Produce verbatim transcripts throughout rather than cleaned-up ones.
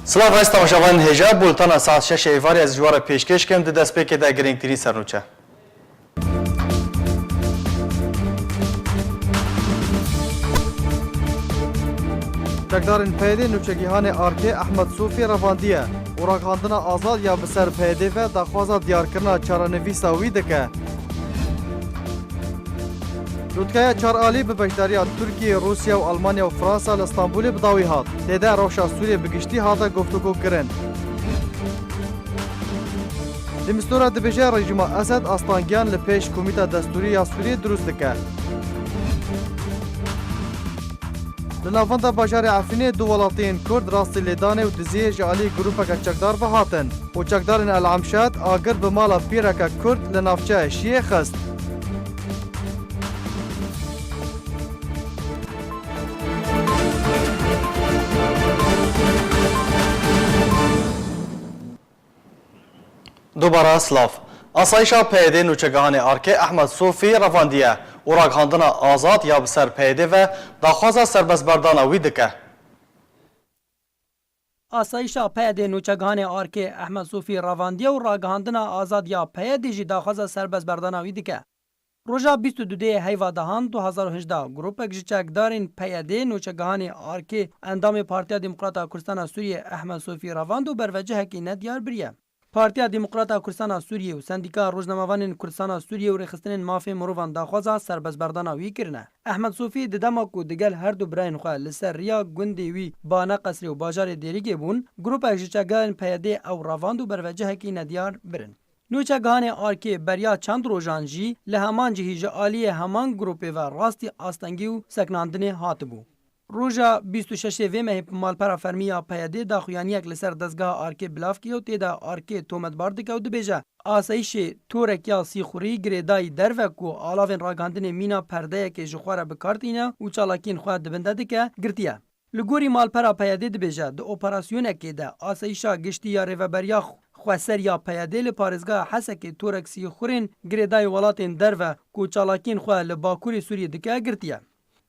Silav, ez temaşevanên hêja, bultena saet şeş êvarê ez ji we re pêşkêş kim, di destpêkê de girîngtirîn sernûçe. Çekdarên P Y D'ê nûçegihanê Arkê Ehmed Sofî revandiye û ragihandina azad ya bi ser P Y D'ê ve daxwaza diyarkirina çarenivîsa wî dike. Lûtkeya çar alî bi beşdariya Tirkiye, Rûsya û Almanya û Fransa li Stenbolê bi dawî hat. Tê de rewşa Sûriyê bi giştî hate guftûgo kirin. Di Mistura dibêje rejîma Esed astangiyan li pêş Komîta Destûrî ya Sûriyê dirust dike. Li navenda bajarê Efrînê du welatiyên Kurd rastî lêdanê û diziyê ji alî grûpeke çekdar ve hatin û çekdarên El Emşad agir bi mala pîreke Kurd li navçeya Şiyê xist. Dubara silav. Asayîşa P Y D'ê nûçegihanê Arkê Ehmed Sofî revandiye û ragihandina azad ya bi ser P Y D'ê ve daxwaza serbestberdana wî dike. Asayîşa P Y D'ê nûçegihanê Arkê Ehmed Sofî revandiye û ragihandina azad ya P Y D'ê jî daxwaza serbestberdana wî dike. Roja bîst û du dê heyva dehan du hezar û hejdeh, grûpek ji çekdarên P Y D'ê nûçegihanê Arkê, endamê Partiya Demokrata Kurdistana Sûriyê Ehmed Sofî revand û bervecihekî nediyar biriye. Partiya Demokrata Kurdistana Sûriyê û Sendîkaya Rojnamevanên Kurdistana Sûriyê û Rêxistinên Mafê Mirovan daxwaza serbestberdana wî kirine. Ehmed Sofî di dema ku digel her du birayên xwe li ser riya gundê wî Bane Qesrê û bajarê Dêrikê bûn, grûpek ji çekdarên P Y D'ê ew revand û bervecihekî nediyar birin. Nûçegihanê Arkê beriya çend rojan jî li heman cihî ji aliyê heman grûpê ve rastî astengî û sekinandinê hatibû. Roja bîst û şeş ê vê mehê malpera fermî ya P Y D'ê daxuyaniyek li ser dezgeha Arkê belav kiriye û tê de Arkê tometbar dike û dibêje, asayîşê torek ya sîxurî girêdayî derve ku alavên ragihandinê mîna perdeyekê ji xwe re bi kar tîne û çalakiyên xwe di bin de dike, girtiye. Li gorî malpera P Y D'ê dibêje, di operasyonekê de asayîşa giştî ya Rêveberiya Xweser ya P Y D'ê li parêzgeha Hesekê torek sîxurên girêdayî welatên derve ku çalakiyên xwe li Bakurê Sûriyê dike, girtiye.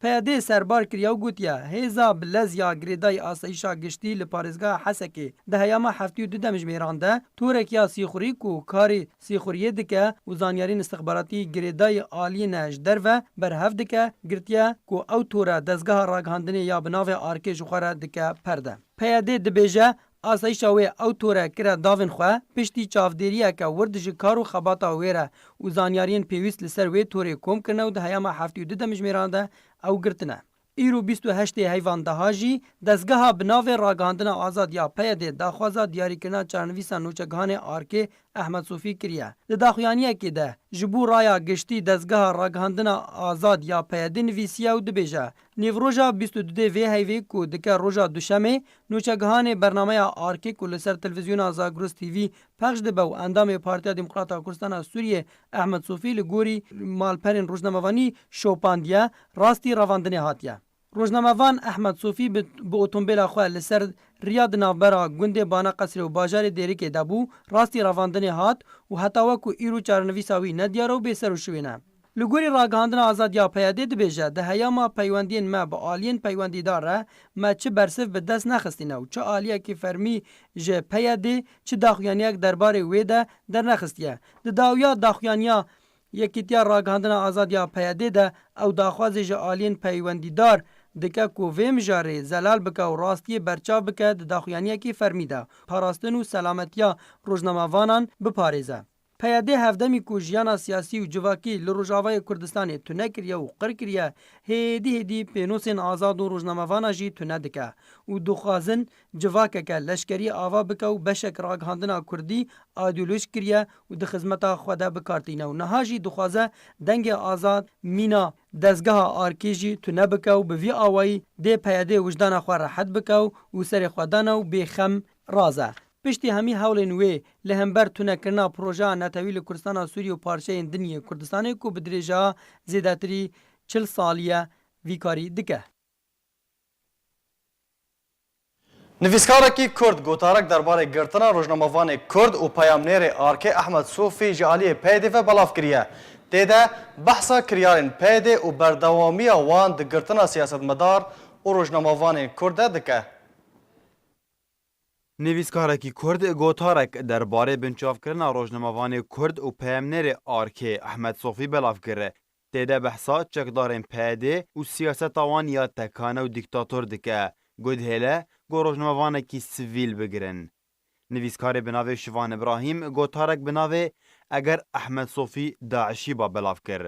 P Y D'ê serbar kiriye û gotiye, hêza bi lez ya girêdayî asayîşa giştî li parêzgeha Hesekê di heyama heftê û du demjimêran de torek ya sîxurî ku karê sîxuriyê dike û zanyariyên îstixbaratî girêdayî aliyê ne ji derve berhev dike, girtiye ku ew tore dezgeha ragihandinê ya bi navê Arkê ji xwe re dike perde. P Y D dibêje, asayîşa wê ew tore kire davên xwe, piştî çavdêriyeke wir ji kar û xebata wê re û zanyariyên pêwîst li ser wê torê kom kirine û di heyama heftê û du demjimêran de ew girtine. Îro bîst û heştê heyvan deha jî dezgeha bi navê Ragihandina Azad ya P Y D daxwaza diyarîkirina çarenivîsa nûçegihanê Arkê Ehmed Sofî kiriye. Di daxuyaniyekê de ji bo raya giştî dezgeha Ragihandina Azad ya P Y D nivîsiye û dibêje, nîvroja bîst û du dê vê heyvê ku dike roja Duşemê, nûçegihanê bernameya Arkê ku li ser televîzyona Zagros T V pexş dibe û endamê Partiya Demokrata Kurdistana Sûriyê Ehmed Sofî li gorî malperên rojnamevanî şopandiye, rastî revandinê hatiye. Rojnamevan Ehmed Sofî bi, bi otombêla xwe li ser riya di navbera gundê Bana Qesrê û bajarê Dêrikê de bû, rastî revandinê hat û heta wek ku îro çarenivîsa wî nediyar e û bêser û şiwên e. Li gorî Ragihandina Azad ya P Y D dibêje, di heyama peywendiyên me bi aliyên peywendîdar re me çi bersiv bi dest nexistîne û çi aliyekî fermî ji P Y D, çi daxuyaniyek derbarê wê de dernexistiye. Di dawiya daxuyaniya Yekîtiya Ragihandina Azad ya P Y D de ew daxwazê ji aliyên peywendîdar dike ku vê mijarê zelal bike û rastiyê berçav bike, di daxuyaniyekî fermî de parastin û selametiya rojnamevanan biparêze. P Y D hevdemî ku jiyana siyasî û civakî li Rojavayê Kurdistanê tune kiriye û qir kiriye, hêdî hêdî pênûsên azad û rojnamevana jî tune dike û dixwazin civakeke leşkerî ava bike û beşek ragihandina kurdî aîdeolojîk kiriye û di xizmeta xwe de bi kar tîne û niha jî dixwaze dengê azad mîna dezgeha Arkê jî tune bike û bi vî awayî dê P Y D wijdana xwe rehet bike û, û serê xwe dane û bêxem raze. Piştî hemî hewlên wê li hember tunekirina projeya netewî li Kurdistana Sûriyê û parçeyên din yê Kurdistanê ku bi dirêjeha zêdetirî çil salî ye vî karî dike. Nivîskarekî Kurd gotarek derbarê girtina rojnamevanê Kurd û peyamnêrê Arkê Ehmed Sofî ji aliyê P Y D ve belav kiriye. Tê de behsa kiryarên P Y D û berdewamiya wan di girtina siyasetmedar û rojnamevanên Kurd de dike. Nivîskarekî Kurd gotarek derbarê binçavkirina rojnamevanê Kurd û peyamnêrê ARKê Ehmed Sofî belav kir. Tê de behsa çekdarên PYDê û siyaseta wan ya tekane û dîktator dike, ku dihêle ku rojnamevanekî sivîl bigirin. Nivîskarê bi navê Şivan Îbrahîm gotarek bi navê Eger Ehmed Sofî DAIŞî ba belav kir.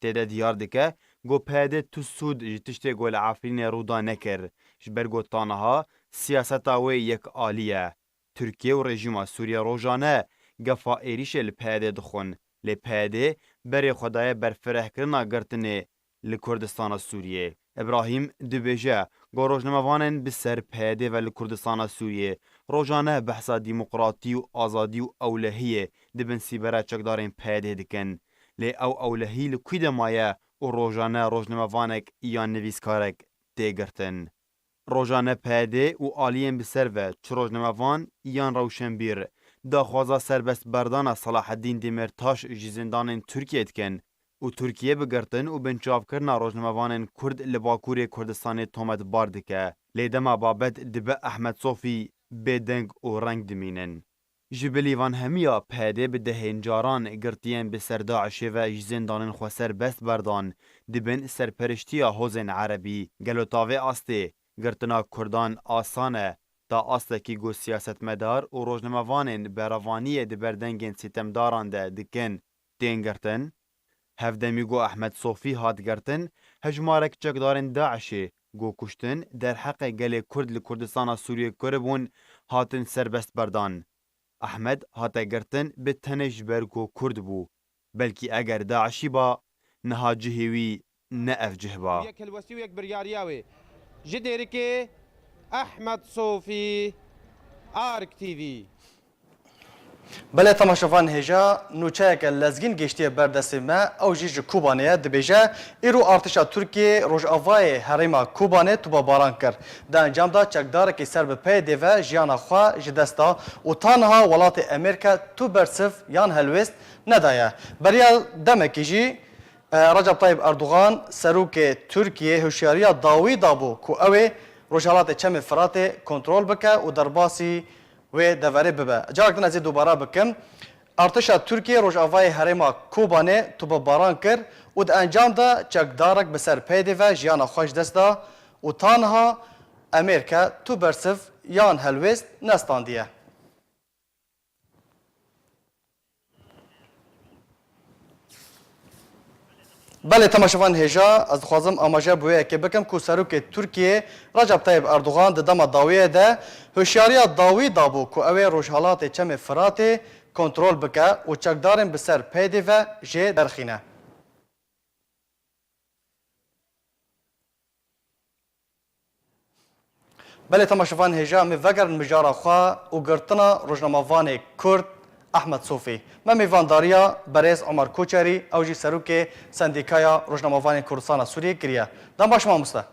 Tê de diyar dike ku PYD tu sûd ji tiştê ku li Efrînê rû da nekir, ji ber ku ta niha siyaseta wê yekalî ye. Tirkiye û rejîma Sûriye rojane gefa êrîşê li PYD dixwin, lê PYD berê xwe daye berfirehkirina girtinê li Kurdistana Sûriyê. Îbrahîm dibêje ku rojnamevanên bi ser PYD ve li Kurdistana Sûriyê rojane behsa demokratî û azadî û ewlehiyê di bin sîbera çekdarên PYDê dikin. Lê ew ewlehî li kwî de maye û rojane rojnamevanek yan nivîskarek tê girtin? Rojane PYD û aliyên bi ser ve çi rojnamevan yan rewşenbîr daxwaza serbestberdana Selaheddîn Demîrtaş ji zindanên Tirkiyê dikin û Tirkiye bi girtin û binçavkirina rojnamevanên Kurd li Bakurê Kurdistanê tometbar dike. Lê dema babet dibe Ehmed Sofî bêdeng û reng dimînin. Ji bilî van hemiya PYD bi dehên caran girtiyên bi ser DAIŞê ve ji zindanên xwe serbest berdan, di bin serperiştiya hozên erebî. Gelo tavê astê girtina Kurdan asan e, ta astekî ku siyasetmedar û rojnamevanên berevaniyê di ber dengên sîtemdaran de dikin, tên girtin? Hevdemî ku Ehmed Sofî hat girtin, hejmarek çekdarên DAIŞê ku kuştin derheqê gelê Kurd li Kurdistana Sûriyê kiribûn, hatin serbest berdan. Ehmed hate girtin bi tenê ji ber ku Kurd bû. Belkî eger DAIŞî ba, niha cihê wî ne ev cih ba. Yek helwestî û yek biryariya wê. Ji Dêrikê, Ehmed Sofî, Ark T V. Belê temaşevan hêja, nûçeyeke lezgîn gihiştiye ber destê me, ew jî ji Kobanê ye, dibêje, îro artêşa Tirkiyê rojavayê herêma Kobanê topabaran kir. Di encam de çekdarekî ser bi PYDê ve jiyana xwe ji dest da û ta niha welatê Amerîka tu bersiv yan helwêst nedaye. Beriya demekî jî, e, Recep Tayyip Erdogan, serokê Tirkiyê, hişyariya dawî dabû ku ew ê Rojhelatê Çemê Firatê kontrol bike û derbasî wê deverê bibe. Carek din ez ê dubara bikim. Artêşa Tirkiyê rojavayê herêma Kobanê topebaran kir û di encam de çekdarek bi ser PYDê ve jiyana xwe ji dest da û ta niha Amerîka tu bersiv yan helwêst nestandiye. Belê temaşevan hêja, ez dixwazim amaje bi wê yekê bikim ku serokê Tirkiyê Recep Tayyip Erdogan di dema dawiyê de hişyariya dawî dabû ku ew ê Rojhelatê Çemê Firatê kontrol bike û çekdarên bi ser PYDê ve jê derxîne. Belê temaşevan hêja, em ê vegerin mijara xwe û girtina rojnamevanê Kurd Ehmed Sofî. Me mêvandariya berêz Omer Koçerî, ew jî serokê Sendîkaya Rojnamevanên Kurdistana Sûriyê kiriye. Dem baş mamoste.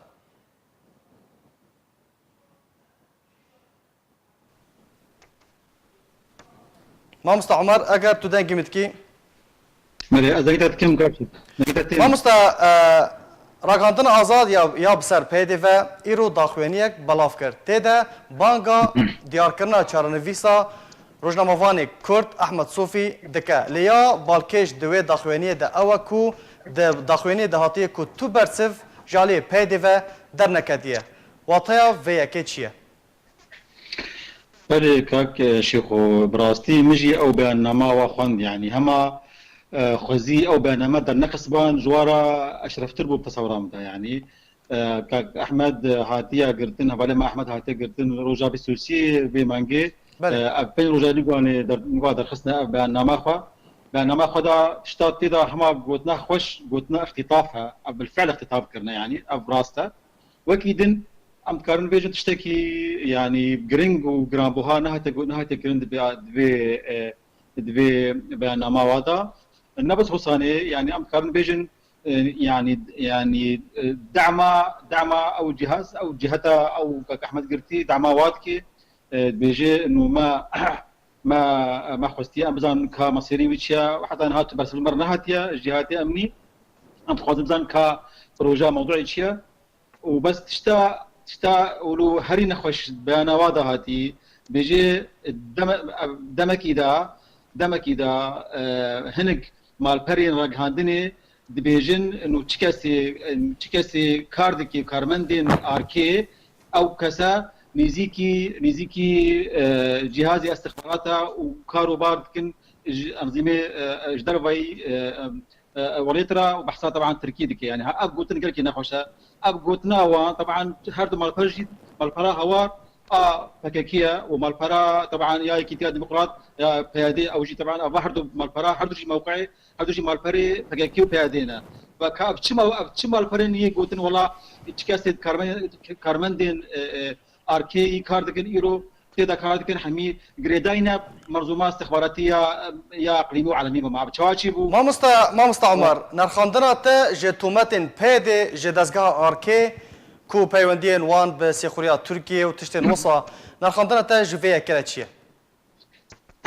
Mamosta Omer, eger tu dengê min dikî. Belê, ez dengê te dikim, kak. Dengê te têm. Mamosta, e, Ragihandina Azad ya, ya bi ser PYDê ve îro daxuyaniyek belav kir. Tê de banga diyarkirina çarenivîsa rojnamevanê Kurd Ehmed Sofî dike. Lê ya balkêş di wê daxuyaniyê de ew e ku di daxuyaniyê de hatiye ku tu bersiv ji aliyê PYDê ve derneketiye. Wateya vê yekê çi ye? Belê kak, e, Şêxo, bi rastî min jî ew beyannama wa xwend, yanî hema, e, xwezî ew beyanname derneqisban, ji wa re eşreftir bû bi tesewra min de, yanî, e, kak Ehmed hatiye girtin, hevalê me Ehmed hatiye girtin roja bîst û sê vê mengê. Belê. E, ev pênc roja nîgwanê der-, nîgwa derxistine ev beyannama xwe. Beyannama xwe de tişta tê de hema gotina xweş, gotina îxtîtaf e, ev bilfiil îxtîtaf kirine, yanî ev rast e. Wekî din, em dikarin bêjin tiştekî, yanî, giring û giranbuha nehate got-, nehate kirin di vê, di vê, e, di vê beyannama wa de. Ne bes wisa ne, yanî, em dikarin bêjin, e, yanî, yanî, e, dema, dema ew cihaz, ew ciheta, ew kak Ehmed girtî, dema wa dike, e, dibêje, nû me, me, me xwestiye, em bizanin ka mesêrê wî çi ye, heta niha tu bersiv li me re nehatiye, ji cihatiya emnî, em dixwazin bizanin ka proje mewduê çi ye. û bes tişta, tişta û herî nexweş beyana wa de hatî, Bêje deme-, demekî de, demekî de, e, hinek malperên ragihandinê dibêjin, û çi kesê, çi kesê kar dike, karmendên arkê, ew kese nêzîkî, nêzîkî, e, cihazê istixbarata û kar û bar dikin, ji, em zîmê, e, ji dervayî, e, e, e, welêt re û behsa teban Tirkî dike. Yani, ha, ev gotin gelkî nexweş e. Ev gotina wan, teban her du malper jî, malpera hawar a P K K ye û malpera teban ya Yekîtiya Demokrat ya P Y D, ew jî teban ava her du malpera, her du jî mewqeyê, her du jî malperê P K K û P Y D ne. Ve ka ev çima, ev çi malperên yê gotin wela çi kesê karmen-, karmendên, e, e, arkeyî kar dikin îro tê de kar dikin hemî girêdayî ne merzûma istixbaratî ya, ya iqlîmî û alemî be ma bi çawa çî bû? Mamosta, Mamosta Omer, nerxandina te ji tometên P Y D ji dezgeha arkê ku peywendiyên wan bi sêxuriya Tirkiye û tiştên wisa, nerxandina te ji vê yekê re çi ye?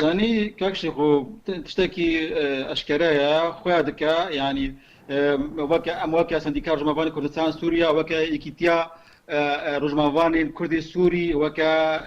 Zanî, kak Şêxo, t-, tiştekî, e, eşkere ye, xuya dike, yanî, e, weke, em weke Sendîka Rojnamevanê Kurdistan Sûriye, weke Yekîtiya, e, e, Rojnamevanên Kurdê Sûrî, weke,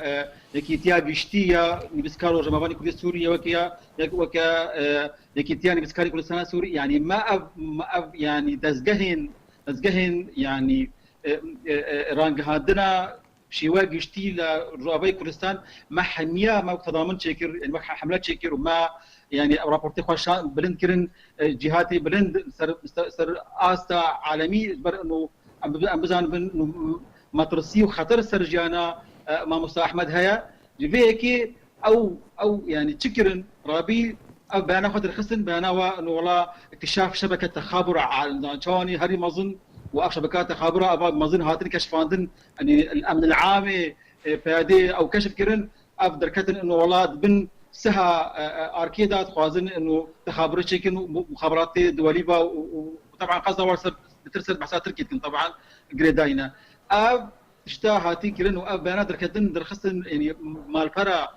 e, Yekîtiya Giştî ya Nivîskar Rojnamevanê Kurdê Sûriye, weke ya, yek-, weke, e, Yekîtiya Nivîskarê Kurdistana Sûrî, yanî me ev, me ev, yanî dezgehên, dezgehên, yanî, e, e, e, rangihandina şêwe giştî li Rojavayê Kurdistan me hemiya me wek tedamin çêkir, yani wek hemle çêkir û me, yani ev raportê xwe şa-, bilind kirin, e, cîhatê bilind ser, ser, ser asta alemî, ji ber ino em bi-, em bizanibin ino metirsî û xeter ser jiyana, e, Mamosta Ehmed heye. Ji vê yekê ew, ew yani çi kirin? Rabî ev beyana xwe derxistin, beyana we ino wela iktişaf şebeke texabura a-, çawanî herî mezin û ev şebeka texabura ava mezin hatin keşfandin, yani el-, emn el-amê, e, P Y D ew keşf kirin, ev derketin ino wela di bin siha, e, e, arkê de dixwazin ino texabure çêkin û mu-, muxaberatê duwelî ve û, û, û teban qeza war ser, bitir ser behsa Tirkî dikin, teban girêdayî ne. Ev tişta hatî kirin û ev beyana derketin, derxistin, yani malpera,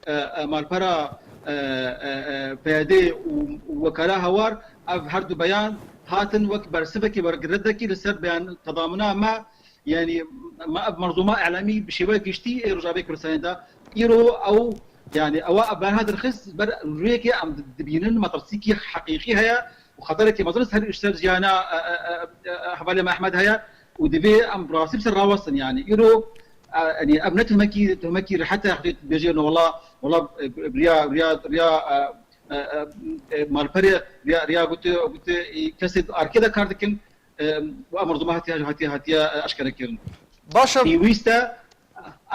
e, e, malpera, e, e, e, P Y D û, û wekala hawar, ev her du beyan hatin wek bersivekî, wek redekî li ser beyan tedamina me, yani me ev merzûma îlamî bi şêweyek giştî ê Rojavayê Kurdistanê de îro ew, yani ewa ev beyana derxist ber rûyekê em di-, dibînin metirsîkî heqîqî heye û xeterekî mezin ser, ser jiyana, e, e, e, e, hevalê me Ehmed heye. Û divê em bi rastî bi ser rawestin, yani îro, e, yani ev ne tuhmekî, tuhmekî rehet e, hevdê bêjê no wela, wela, e, riya, riya, riya, e, e, e, e, malperê, riya, riya gote, gote, e, kesê arkê de kar dikin, e, û ev merzûma hatiye, hatiye, hatiye, e, eşkere kirin. Baş e. Pêwîst e,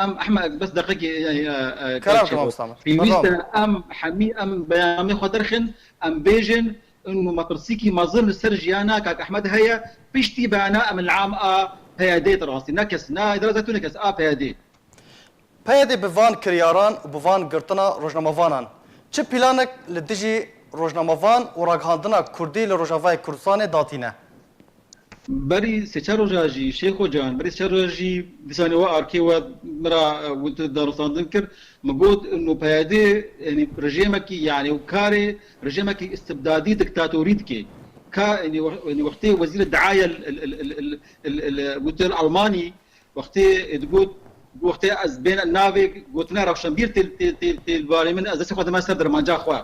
em, Ehmed, bes deqekê, e, e, e, Kerem Kerem Şêxo. Pêwîst e, em hemî, em beyanê xwe derxin, em bêjin, û metirsîkî mezin li ser jiyana kak Ehmed heye, piştî beyana emn-el-am a P Y D de rastî, ne kes, ne Îdara Zetû, ne kes, a P Y D. P Y D bi van kiryaran û bi van girtina rojnamevanan çi planek li dijî rojnamevan û ragihandina kurdî li Rojavayê Kurdistanê datîne? Berî sê çar roja jî, Şêxo Can, berî sê çar roja jî dîsanê we arkê we min re, e, win tu danûstandin kir. Min got, ino P Y D, yanî rejêmekî, yanî karê rejêmekî istibdadî, diktatorî dike. Ka, yanî we-, yanî wextê wezîrê diaye l-, l-, l-, l-, l-, l-, gote li Almanî, wextê digot, wextê ez bên navê gotina rewşenbîr tê, tê, tê, tê li barê min, ez destê xwe dime ser dermanca xwe.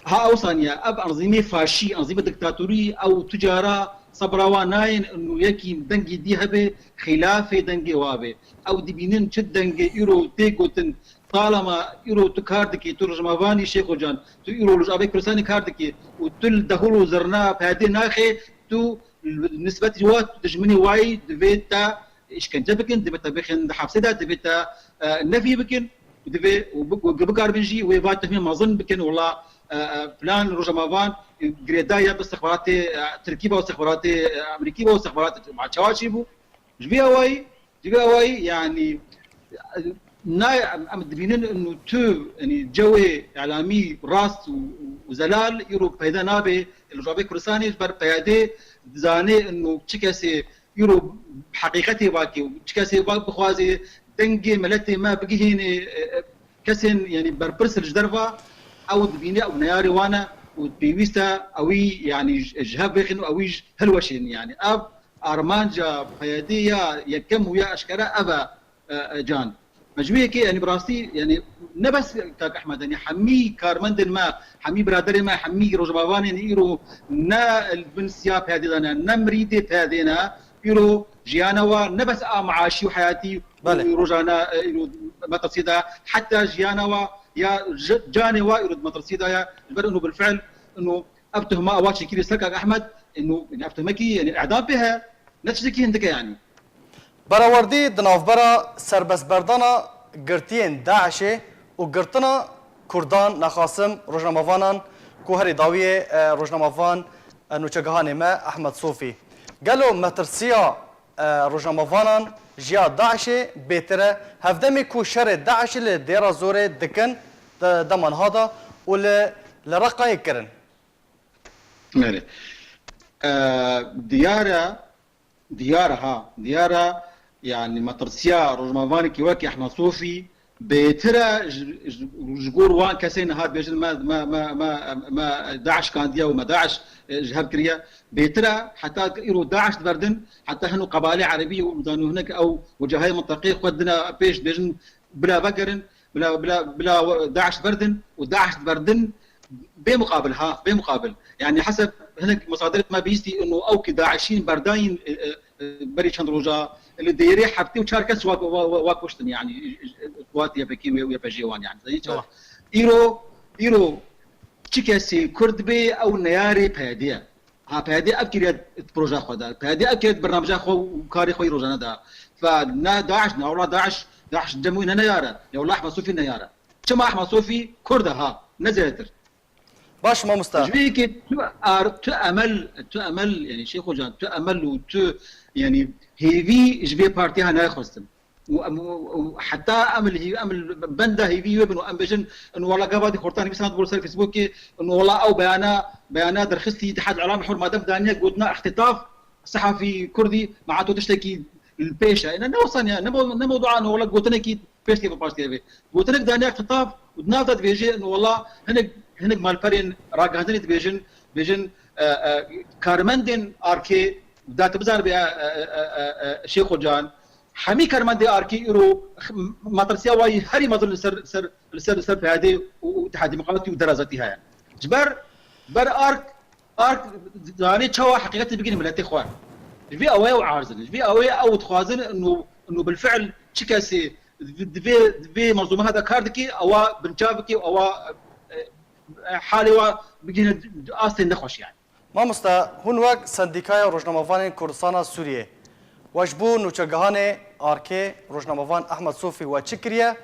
Ha ew saniye, ev enzîmê faşî, enzîmê diktatorî, ew tu cara sebra wan nayên, û yekî dengê dî hebe, xîlafê dengê wa be. Ew dibînin çi dengê îro tê gotin, talema îro tu kar dikî, tu rojnamevanî Şêxo Can, tu îro li Rojavayê Kurdistanê kar dikî û tu li dehûl û zirna P Y D naxê, tu nisbetî wa dijminê wayî divê te îşkence bikin, divê te bixin di hepsê de, divê te, e, nefî bikin, divê û bi-, û bikaribin jî wê va tuhmê mezin bikin, wela, e, e, filan rojnamevan, e, girêdayî ya bi istixbaratê, e, Tirkî ve, istixbaratê, e, Amerîkî ve, istixbaratê, ma çawa çî bû? Ji vê awayî, ji vê awayî, yanî, e, nayê em, em dibînin ino tu, yanî cewê îlamî rast û, û, û zelal îro peyda nabe li Rojavayê Kurdistanê, ji ber P Y D dizane ino çi kesê îro heqîqetê vake û çi kesê va bixwaze dengê miletê me bigihîne, e, e, kesên, yanî berpirs li ji derva, ew dibîne, ew neyarê wan e û pêwîst e ewî, yanî ji, ji hev bêxin û ewî ji hilweşên, yanî ev armanca P Y D ya yekem û ya eşkere ev e, e, e, Can. Me ji wê yekê, yanî bi rastî, yanî ne bes kak Ehmed, yanî hemî karmendên me, hemî biraderên me, hemî rojnamevanên îro ne li bin siya P Y D'ê de ne, ne mirîdê P Y D'ê ne, îro jiyana wa ne bes a meaşî û heyatî û Belê. rojane, e, îro metirsî de, heta jiyana wa ya ji-, canê wa îro di metirsî de ye. Ji ber ino bilfiil, ino ev tuhma ewa çêkirî ser kak Ehmed, ino ev tuhmekî, yanî îdam pê heye. Ne tiştekî hindike yanî. Berawerdî di navbera serbestberdana girtiyên DAIŞê û girtina Kurdan, nexasim rojnamevanan ku herî dawiyê, e, rojnamevan, e, nûçegihanê me Ehmed Sofî. Gelo metirsiya, e, rojnamevanan ji ya DAIŞê bêtir e, hevdemê ku şerê DAIŞê li Dêra Zorê dikin, de, dema niha de û li, li Reqayê kirin? Erê. E, diyar e, diyar e ha, diyar e, yanî metirsiya rojnamevanekî wekî Ehmed Sofî bêtir e ji, ji, ji gor wan kesên niha dibêjin me, me, me, me, me DAIŞ kandiye û me DAIŞ, e, ji hev kiriye. Bêtir e, heta îro DAIŞ diberdin, heta hino qebalê erebî û zanû hinek ew wecahê minteqê xwe dine pêş, dibêjin bila vegerin, bila, bila, bila DAIŞ berdin û DAIŞ berdin bê muqabil ha, bê muqabil. Yanî heseb hinek mesadir me bihîstî ino ew ki DAIŞîn berdayîn, e, e, e, berî çend roja li Dêrê heftê û çar kes wa, wa, wa, wa kuştin, yanî, e, e, wa Y P G wê, wê Y P G wan, yanî. Îro, îro çi kesê Kurd bê ew neyarê P Y D'ê ye. Ha, P Y D ev kiriye proje xwe de. P Y D ev kiriye bernameja xwe û karê xwe yî rojane de. Fe ne DAIŞ, ne wela DAIŞ, DAIŞ cem wî ne neyare. Ne wela Ehmed Sofî neyare. Çima Ehmed Sofî Kurd e ha, ne zêdetir. Baş mamoste. Ji vê yekê tu ar, tu emel, tu emel, yanî Şêxo Can, tu emel û tu, yanî hêvî ji vê partiya nayê xwestin. û em, û, û heta em li hî-, em li benda hêvî wê bin û em bêjin, in wala gava dî xortan nivîsand bû ser Facebookê, in wala ew beyana, beyana derxistî Îtîhad Îlamî Hur madem daniye gotina îxtîtaf, sehafî Kurdî, ma to tiştekî li pêş e. Ine ne wisa ne, ne mo-, ne mewdua, in wala gotinekî pêş tê bi paş tê vê. Gotinek daniye îxtîtaf û di nav de dibêje, in wala hinek, hinek malperên ragihandinê dibêjin, bêjin, e, e, karmendên arkê, da tu bizanibê, e, e, e, e, e, Şêxo Can, hemî karmendê arkê îro x-, matirsiya wayî herî mezin li ser, ser, li ser, li ser P Y D û, û Îtîhad Demokratî û Dera Zetî heye. Ji ber, ber ark, ark zanê çawa heqîqetê bigihîne miletê xwe. Ji vê awayê ew aciz in. Ji vê awayê ew dixwazin ino, ino bilfiil çi kesê di, di vê, di vê menzûmeha de kar dike, ewa binçav bike, ewa, e, e, halê wa bigihîne astên nexweş yani. Mamoste, hûn wek Sendîkaya Rojnamevanên Kurdistana Sûriyê, we ji bo nûçegihanê arkê rojnamevan Ehmed Sofî we çi kiriye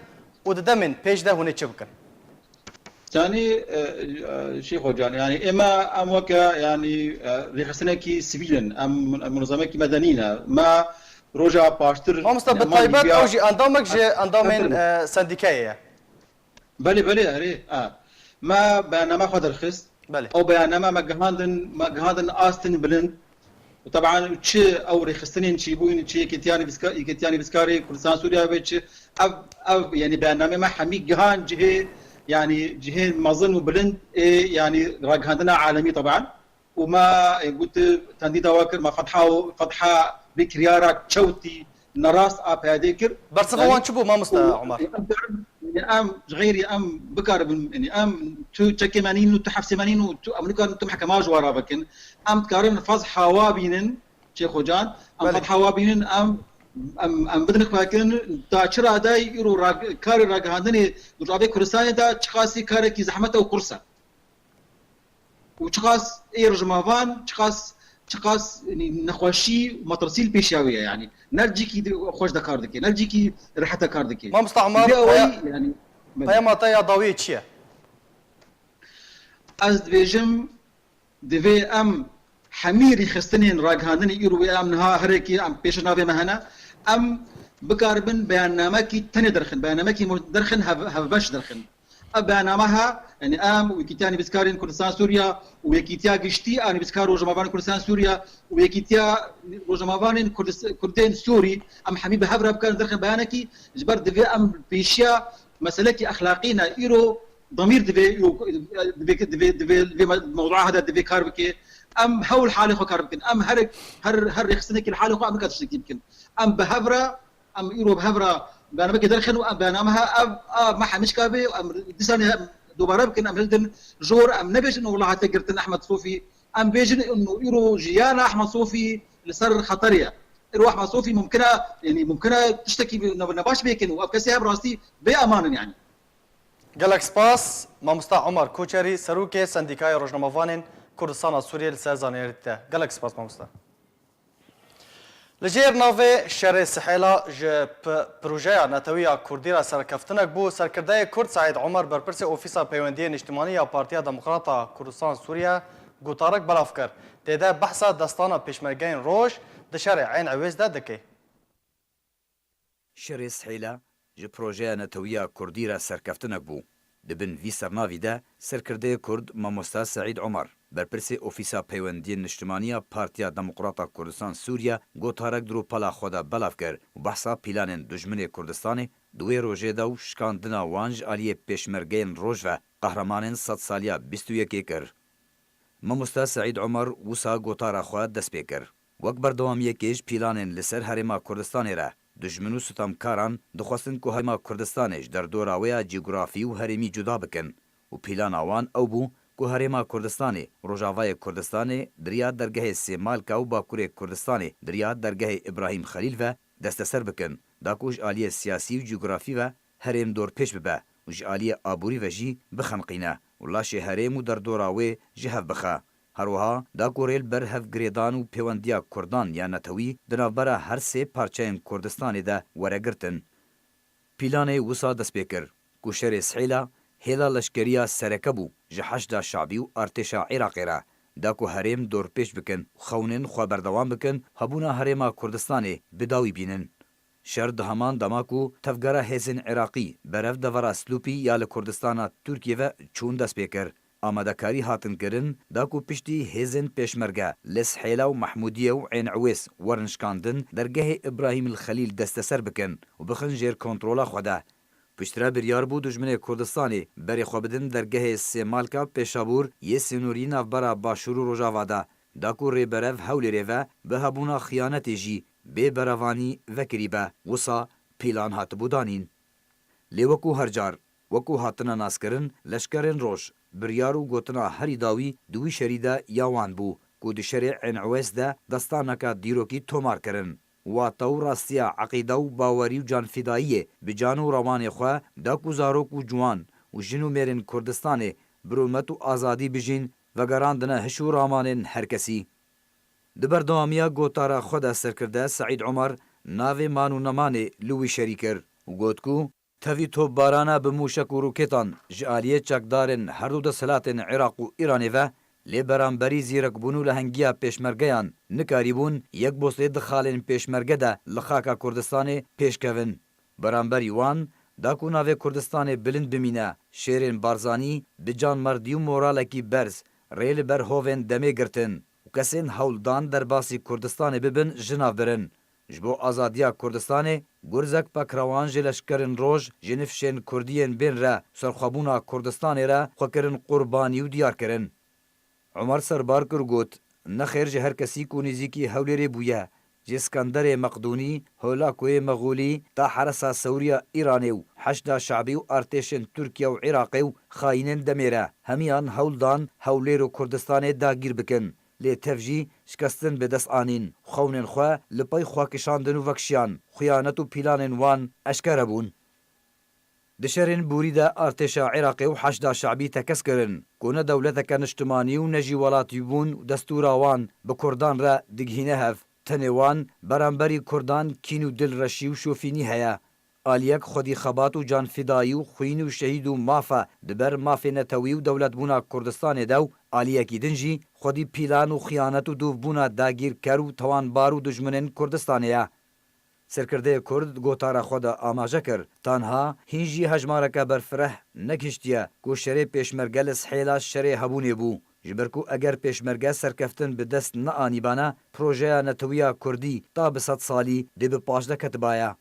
û di demên pêş de hûn ê çi bikin? Yanî, e, e, Şêxo Can, yanî ême em weke, yanî, e, rêxistinekî sivîl in, em, em munezemekî medenî ne. Me roja paştir Mamoste, bi taybet ew jî endamek ji endamên, e, sendîkeyê ye. Belê, belê, erê. A. Me beyanname xwe derxist. Belê. Ew beyanname me gihandin, me gihandin astin bilind. Û teban çi ew rêxistinên çîbûn, çi Yekîtiya Nivîska-, Yekîtiya Nivîskarê Kurdistan Sûriya be, çi ev, ev, yanî beyannamê me hemî gihan cihê, yanî cihê mezin û bilind ê, yanî ragihandina alemî teban. û me, e, got, tendî dawa kir, me fetha, fetha vê kiryara çewtî nerast a P Y D kir. Bersiva wan çi bû, mamoste Omer? Em, em ji xeyrî em bikaribin, yanî em tu çekê me nîn û tu hefsê me nîn û tu, em nikarin tu mehkema ji wan re bikin. Em dikarin fetha wa bînin, Şêxo Can, em Belê. fetha wa bînin, em, em, em bidin xwekin, ta çi radayî îro rag-, karê ragihandinê di Rojavê Kurdistanê de çiqasî karekî zehmet e û qurs e. û çiqas ê rojnamevan, çiqas, çiqas, yanî, nexweşî û metirsî li pêşiya wê ye, yanî. Ne cîkî di-, xweş de kar dike, ne cîkî rehet de kar dike. Mamosta Omar, Vê awayî, peya-, yanî, belê. peyama te ya dawiyê çi ye? Ez dibêjim, divê em hemî rêxistinên ragihandinê îro wê em niha herekî em pêşiya navê me hene, em bikaribin beyannamekî tenê derxin, beyannamekî mu-, derxin hev-, hevbeş derxin. Ev bername ha, yanî em û Yekîtiya Nivîskarên Kurdistan Sûriya û Yekîtiya Giştî a Nivîskar Rojnamevan Kurdistan Sûriya û Yekîtiya Rojnamevanên Kurdis-, Kurdên Sûrî, em hemî bi hev re bikarin derxin beyanekî, ji ber divê em pêşiya meselekî exlaqî ne, îro demîr divê, îro, divê, divê, divê, divê me-, mewdua hede divê kar bike. Em hewl halê xwe kar bikin. Em her, her, her rêxistinekî li halê xwe em nika tiştekî bikin. Em bi hev re Em îro bi hev re Bernameke derxin û em bername he ev a me hemişka bê, em dîsanê dubare bikin, em hildin jor, em nebêjin wela hate girtin Ehmed Sofî, em bêjin û îro jiyana Ehmed Sofî li ser xeterê ye. Îro Ehmed Sofî mumkin e, yanî mumkin e tiştekî ne-, nebaş bêkin û ev kesê he bi rastî bê eman in yanî. Gelek spas, mamosta Omer Koçerî, Serokê Sendîkaya Rojnamevanên Kurdistana Sûriyê li ser zanîngerî te. Gelek spas, mamosta. Li jêr navê Şerê Sihêla ji p-, projeya netewî ya Kurdî re serkeftinek bû, serkirdeyê Kurd Seîd Omer, berpirsê Ofîsa Peywendiyê Niştimanî ya Partiya Demokrata Kurdistan Sûriye, gotarek belav kir. Tê de behsa destana Pêşmergeyên Roj di şerê Eyn Ewês de dike. Şerê Sihêla ji projeya netewî ya Kurdî re serkeftinek bû. Di bin vî sernavî de serkirdeyê Kurd Mamosta Seîd Omer, berpirsê Ofîsa Peywendiyên Niştimanî ya Partiya Demokrata Kurdistan Sûriye, gotarek di rûpela xwe de belav kir û behsa pîlanên dijminê Kurdistanê di wê rojê de û şikandina wan ji aliyê Pêşmergeyên Roj ve, qehremanên sedsaliya bîst û yekê kir. Mamosta Seîd Omer wisa gotara xwe dest pê kir. Wek berdewamiyekê ji pîlanên li ser Herêma Kurdistanê re, dijmin û sitemkaran dixwestin ku Herêma Kurdistanê ji derdora wê ya cîografî û herêmî cuda bikin û pîlana wan ew bû ku Herêma Kurdistanê, Rojavayê Kurdistanê di riya dergehê Sêmalka û Bakurê Kurdistanê di riya dergehê Îbrahîm Xelîl ve desteser bikin, da ku ji aliyê siyasî û cîografî ve herêm dorpêç bibe û ji aliyê aborî ve jî bixeniqîne û laşê herêm û derdora wê ji hev bixe. Her wiha da ku rê li ber hevgirêdan û pêwendiya Kurdan ya netewî di navbera her sê parçeyên Kurdistanê de were girtin. Pîlanê wisa dest pê kir ku Şerê Sihêla hêla leşkeriya sereke bû ji Heşda Şabî û artêşa Iraqê re, da ku herêm dorpêç bikin û xewnên xwe berdewam bikin, hebûna Herêma Kurdistanê bi dawî bînin. Şer di heman dema ku tevgera hêzên Iraqî berev devera Silûpî ya li Kurdistana Tirkiyê ve çûn dest pê kir, amadekarî hatin kirin, da ku piştî hêzên Pêşmerge li Sihêla û Mehmûdiyê û Ên Ewês werin şikandin, dergehê Îbrahîm el Xelîl desteser bikin û bixin jêr kontrola xwe de. Piştre biryar bû dijminê Kurdistanê berê xwe bidin dergehê Sêmalka Pêşabûr yê sînorî navbera Başûr û Rojava de, da ku rêberev Hewlêrê ve bi hebûna xiyanetê jî bê berevanî vekirîbe, wisa pîlan hatibû danîn. Lê wekû her car, wekû hatine naskirin, leşkerên roj, biryar û gotina herî dawî di wî şerî de ya wan bû ku di şerê Ên Ewês de destaneke dîrokî tomar kirin. Wate û rastiya eqîde û bawerî û canfidayiyê bi can û rewanê xwe da ku zarok û ciwan û jin û mêrên Kurdistanê bi rûmet û azadî bijîn, vegerandine hiş û ramanên her kesî. Di berdewamiya gotara xwe de serkirde Seîd Omer navê man û nemanê li wî şerî kir û got ku, tevî topbarana bi mûşek û roketan ji aliyê çekdarên her du desthilatên Iraq û Îranê ve, lê beramberî zîrekbûn û lehengiya pêşmergeyan nikarîbûn yek bostê di xalên pêşmerge de li xaka Kurdistanê pêşkevin. Beramberî wan da ku navê Kurdistanê bilind bimîne, şêrên Barzanî bi canmerdî û moralekî berz rê li ber hovên demê girtin û kesên hewldan derbasî Kurdistanê bibin ji nav birin. Ji bo azadiya Kurdistanê, gurzek pekrewan ji leşkerên roj, ji nifşên kurdiyên bên re serxwebûna Kurdistanê re xwe kirin qurbanî û diyar kirin. Omer serbar kir û got, nexêr ji her kesî ku nêzîkî Hewlêrê bûye, ji Skenderê Meqdûnî, Holakoyê Mexûlî ta heresa Sewriya Îranê û Heşda Şabî û artêşên Tirkiye û Iraqê û xayînên demê re hemiyan hewl dan Hewlêr û Kurdistanê dagîr bikin. Lê tev jî şikestin bi dest anîn, xewnên xwe li pey xwe kişandin û vekişiyan, xiyanet û pîlanên wan eşkere bûn. Di şerên borî de artêşa Iraqê û Heşda Şabî tekez kirin ku ne dewleteke niştimanî û ne jî welatîbûn û destûra wan bi kurdan re digihîne hev. Tenê wan beramberî kurdan kîn û dilreşî û şofînî heye. Aliyek xwedî xebat û canfidayî û xwîn û şehîd û maf e, di ber mafê netewî û dewletbûna Kurdistanê de û aliyekî din jî xwedî pîlan û xiyanet û dûvbûna dagîrker û tawanbar û dijminên Kurdistanê ye. Serkirdeyê Kurd di gotara xwe de amaje kir, tanha hîn jî hejmareke berfireh negihiştiye ku şerê pêşmerge li Sihêla şerê hebûnê bû, ji ber ku eger pêşmerge serkeftin bi dest neanîbane, projeya netewî ya Kurdî ta bi sed salî dê bi paş de ketibaye.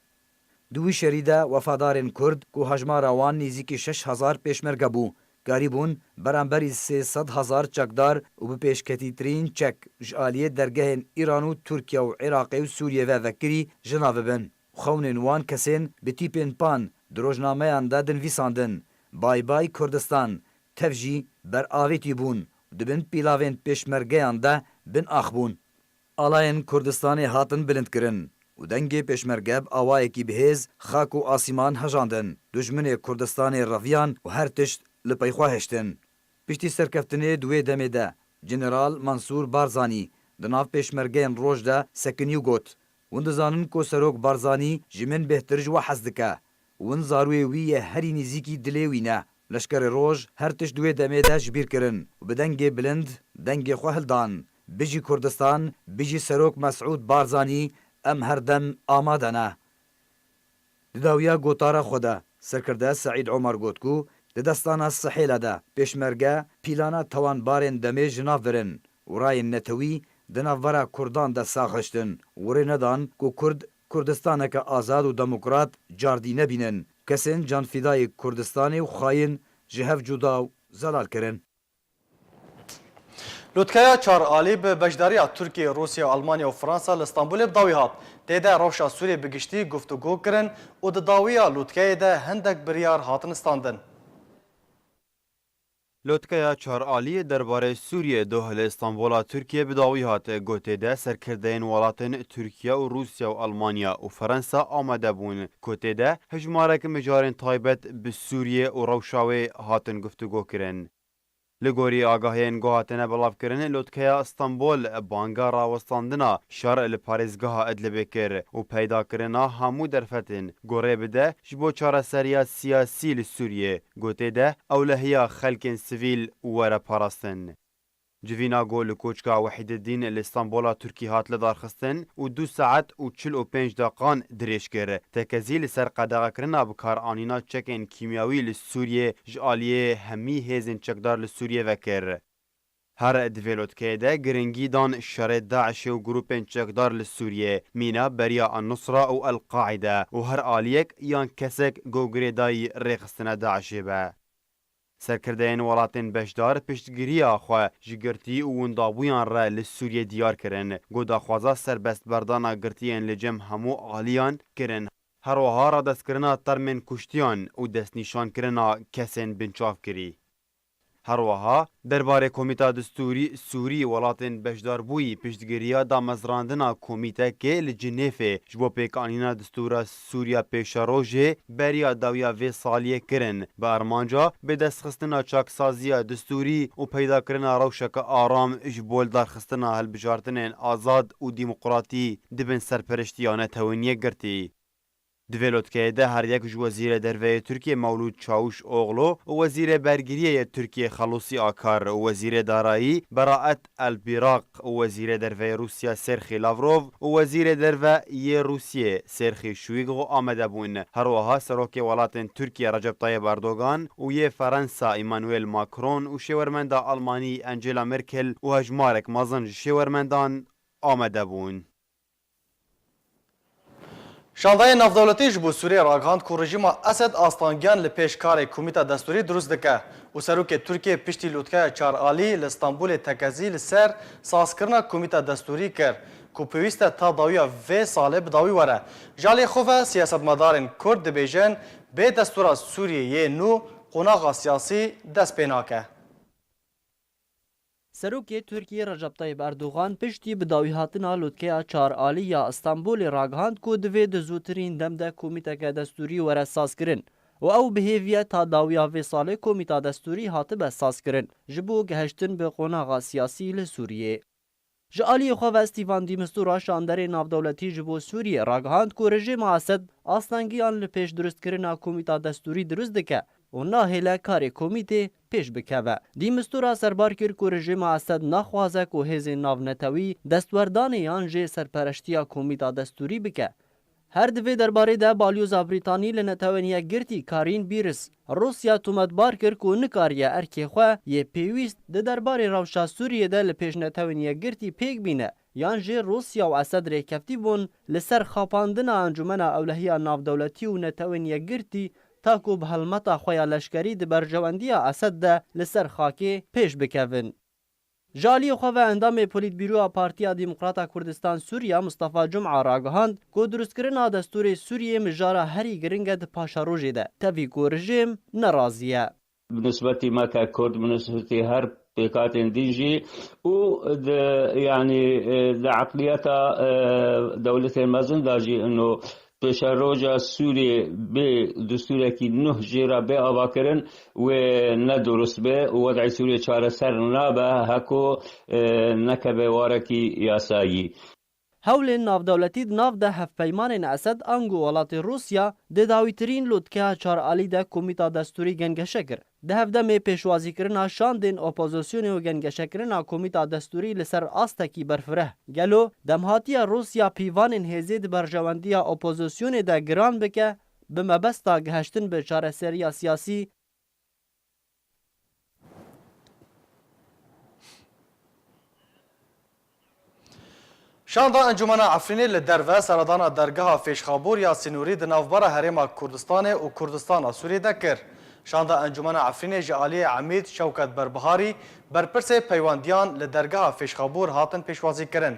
Di wî şerî de wefadarên Kurd ku hejmara wan nêzîkî şeş hezar pêşmerge bû, karîbûn beramberî sê sed hezar çekdar û bi pêşketîtirîn çek ji aliyê dergehên Îran û Tirkiye û Iraqê û Sûriyê ve vekirî ji nav bibin. Xewnên wan kesên bi tîpên pan di rojnameyan de dinivîsandin, Bay bay Kurdistan, tev jî ber avêtî bûn û di bin pîlavên pêşmergeyan de bin ax bûn. Alayên Kurdistanê hatin bilindkirin û dengê pêşmerge bi awayekî bihêz xak û asîman hejandin. Dujminê Kurdistanê reviyan û her tişt li pey xwe hiştin. Piştî serkeftinê di wê demê de General Mansûr Barzanî di nav pêşmergeyên roj de sekinî û got, Hûn dizanin ku Serok Barzanî ji min bêhtir ji we hez dike. Hûn zarûyê wî yê herî nîzîkî dilê wî ne. Leşkerê roj her tişt di wê demê de ji bîr kirin û bi dengê bilind dengê xwe hildan. Bijî Kurdistan, bijî Serok Mesûd Barzanî, em her dem amade ne. Di dawiya gotara xwe de, Serkirde Seîd Omar got ku di destana Sihêle de pêşmerge pîlana tawanbarên demê ji nav birin û rayên netewî di navbera Kurdan de saxiştin û rê nedan ku Kurd Kurdistaneke azad û demokrat cardî nebînin. Kesên canfîdayê Kurdistanê û xayîn ji hev cuda û zelal kirin. Lotkeya çar alî bi beşdariya Tirkiye, Rûsya, Almanya û Fransa li Stenbolê bi dawî hat. Tê de rewşa Sûriyê bi giştî guftûgo kirin û di dawiya lotkeyê de hindek biryar hatin standin. Lotkeya çar alî derbarê Sûriyê doh li Stenbola Tirkiye bi dawî hat. Gotê de serkirdeyên welatên Tirkiye û Rûsya û Almanya û Fransa amade bûn. Gotê de hejmarek mijarên taybet bi Sûriyê û rewşa wê hatin guftûgo kirin. Li gorî agahiyên ku hatine belavkirin, lotkeya Stenbol banga rawestandina şer li parêzgeha Idlibê kir û peydakirina hemû derfetên ku rê bide ji bo çareseriya siyasî li Sûriyê. Gotê de ewlehiya xelkên sivîl were parastin. Civîna ku li koçka Wehîdiddîn li Stenbola Tirkî hat lidarxistin û du saet û çil û pênc deqan dirêj kir, tekezî li ser qedexekirina bikaranîna çekên kîmyawî li Sûriyê ji aliyê hemî hêzên çekdar li Sûriyê ve kir. Her di vê lotkeyê de giringî dan şerê DAIŞê û grûpên çekdar li Sûriyê, mîna beriya An-Nusra û El-Qaîde û her aliyek yan kesek ku girêdayî rêxistina DAIŞê be. Serkirdeyên welatên beşdar piştgiriya xwe ji girtî û windabûyan re li Sûriyê diyar kirin, ku daxwaza serbestberdana girtiyên li cem hemû aliyan kirin. Her wiha radestkirina termên kuştiyan û destnîşankirina kesên binçavkirî. Her wiha derbarê Komîta Distûrî Sûrî welatên beşdarbûyî piştgiriya damezrandina komîtekê li Cinêfê ji bo pêkanîna distûra Sûriya pêşerojê beriya dawiya vê saliyê kirin, bi armanca bidestxistina çaksaziya distûrî û peydakirina rewşeke aram ji bo lidarxistina hilbijartinên azad û demokratî di bin serperiştiya Netewên Yekgirtî. Di vê lotkeyê de her yek ji Wezîrê Derve yê Tirkiyê Mewlûd Çawuşoglu û Wezîrê Bergiriyê yê Tirkiyê Xelûsî Akar û Wezîrê Darayî Beraet Elbîraq û Wezîrê Derve yê Rûsya Serxî Lavrov û Wezîrê Derve yê Rûsiyê Serxî Şuîgû amade bûn. Her wiha Serokê welatên Tirkiye Recep Tayyip Erdogan û yê Ferensa Emmanuel Macron û şêwermenda Almanî Angela Merkel û hejmarek mezin ji şêwermendan amade bûn. Şandayê navdewletî ji bo Sûriyê ragihand ku rejîma Esed astangiyan li pêş karê komîta destûrî dirust dike û serokê Tirkiyê piştî lûtkeya çar alî li Stenbolê tekezî li ser sazkirina komîta destûrî kir ku pêwîst e ta dawiya vê salê bi dawî were. Ji aliyê xwe ve siyasetmedarên Kurd dibêjin bê destûra Sûriyê yê nû qonaxa siyasî dest pê nake. Serokê Tirkiyê Recep Tayyip Erdogan piştî bi dawîhatina lûtkeya çar alî ya Stenbolê ragihand ku divê di zûtirîn dem de komîteke destûrî were sazkirin û ew bi hêvî ye ta dawiya vê salê komîta destûrî hatibe sazkirin ji bo gehiştin bi qonaxa siyasî li Sûriyê. Ji aliyê xwe ve Stîvan Dîmistura şanderê navdewletî ji bo Sûriyê ragihand ku rejîma Esed astengiyan li pêş dirustkirina komîta destûrî dirust dike û nahêle karê komîtê pêş bikeve. Dîmistura serbar kir ku rejîma Esed naxwaze ku hêzên navnetewî destwerdanê yan jê serpereştiya komîta destûrî bike. Her di vê derbarê de Balyoza Brîtanî li Netewên Yekgirtî Karîn Bîris Rûsya tometbar kir ku nikariye erkê xwe yê pêwîst di derbarê rewşa Sûriyê de li pêş Netewên Yekgirtî pêk bîne, yan jî Rûsya û Esed rêkeftî bûn li ser xapandina Encûmena Ewlehiya Navdewletî û Netewên Yekgirtî ta ku bi helmeta xwe ya leşkerî di berjewendiya Esed de li ser xakê pêş bikevin. Ji aliyê xwe ve endamê Polîtbîroya Partiya Demokrata Kurdistan Sûriya Mustafa Cuma ragihand ku durustkirina destûrê Sûriyê mijara herî giring e di paşerojê de, tevî ku rejîm nerazî ye. Bi nisbetî me ke Kurd, bi nisbetî her pêkhatên din jî û di, yanî, e, di eqliyeta, e, dewletên mezin de jî ino pêşeroja Sûriyê bê destûrekî nuh jê re bê avakirin, wê ne durust be û wed'ê Sûriyê çareser nabe heko, e, nekeve warekî yasayî. Hewlên navdewletî di nav de hevpeymanên Esed ango welatê Rûsya di dawîtirîn lotkeya çar alî de Komîta Destûrî gengeşe kir. Di hevdemê pêşwazîkirina şandên opozisyonê û gengeşekirina Komîta Destûrî li ser astekî berfireh. Gelo demhatiya Rûsya pîvanên hêzê di berjewendiya opozisyonê de giran bike, bi mebesta gihiştin bi çareseriya siyasî, Şanda Encûmena Efrînê li derve seredana dergeha Fêşxabûr ya sînorî di navbera Herêma Kurdistanê û Kurdistana Sûriyê de kir. Şanda Encûmena Efrînê ji aliyê Emîd Şewket Berbiharî, berpirsê peywendiyan li dergeha Fêşxabûr hatin pêşwazîkirin.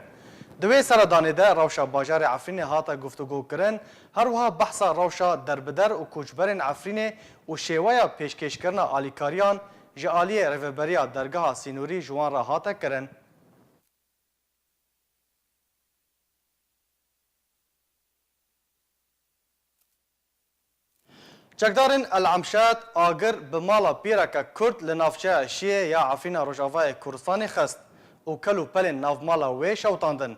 Di wê seredanê de rewşa bajarê Efrînê hate guftûgokirin, her wiha behsa rewşa derbider û koçberên Efrînê û şêweya pêşkêşkirina alîkariyan ji aliyê Rêveberiya Dergeha Sînorî ji wan re hate kirin. Çekdarên El Emşat agir bi mala pîreke Kurd li navçeya Şiyê ya Efrîna Rojavayê Kurdistanê xist û kel û pelên navmala wê şewitandin.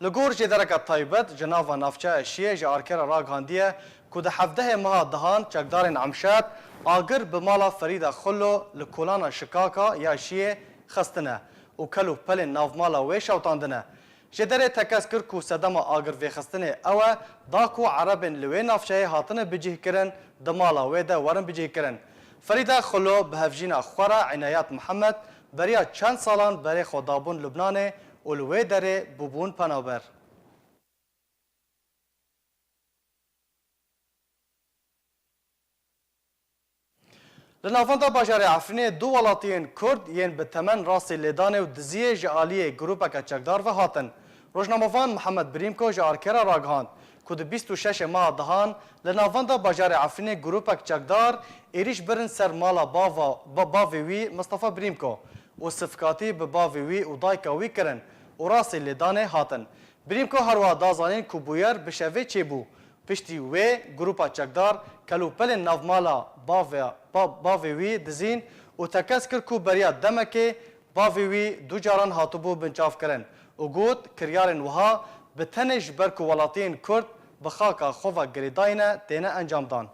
Li gor jêdereke taybet ji nava navçeya Şiyê ji Arke re ragihandiye ku di hevdehê meha dehan çekdarên Emşat agir bi mala Ferîda Xullo li kolana Şikaka ya Şiyê xistine û kel û pelên navmala wê şewitandine. Jêderê tekez kir ku sedema agirvêxistinê ew e da ku Erebên li wê navçeyê hatine bicihkirin di mala wê de werin bicihkirin. Ferîda Xilo bi hevjîna xwe re Înayat Mihemed beriya çend salan berê xwe dabûn Lubnanê û li wê derê bûbûn penaber. Li navenda bajarê Efrînê du welatiyên Kurd yên bi temen rastî lêdanê û diziyê ji aliyê grûpeke çekdar ve hatin. Rojnamevan Mihemed Birîmko ji Arke re ragihand ku di bîst û şeş meha dehan li navenda bajarê Efrînê grûpek çekdar êrîş birin ser mala bava, ba-, bavê wî Mistefa Birîmko û sifkatî bi bavê wî û dayika wî kirin û rastî lêdanê hatin. Birîmko her wiha da zanîn ku bûyer bi şevê çêbû. Piştî wê grûpa çekdar kel û pelên navmala bavê, ba-, bavê wî dizîn û tekez kir ku beriya demekê bavê wî du caran hatibû binçavkirin û got, kiryarên wiha bi tenê ji ber ku welatiyên Kurd bi xaka xwe ve girêdayî ne, têne encamdan.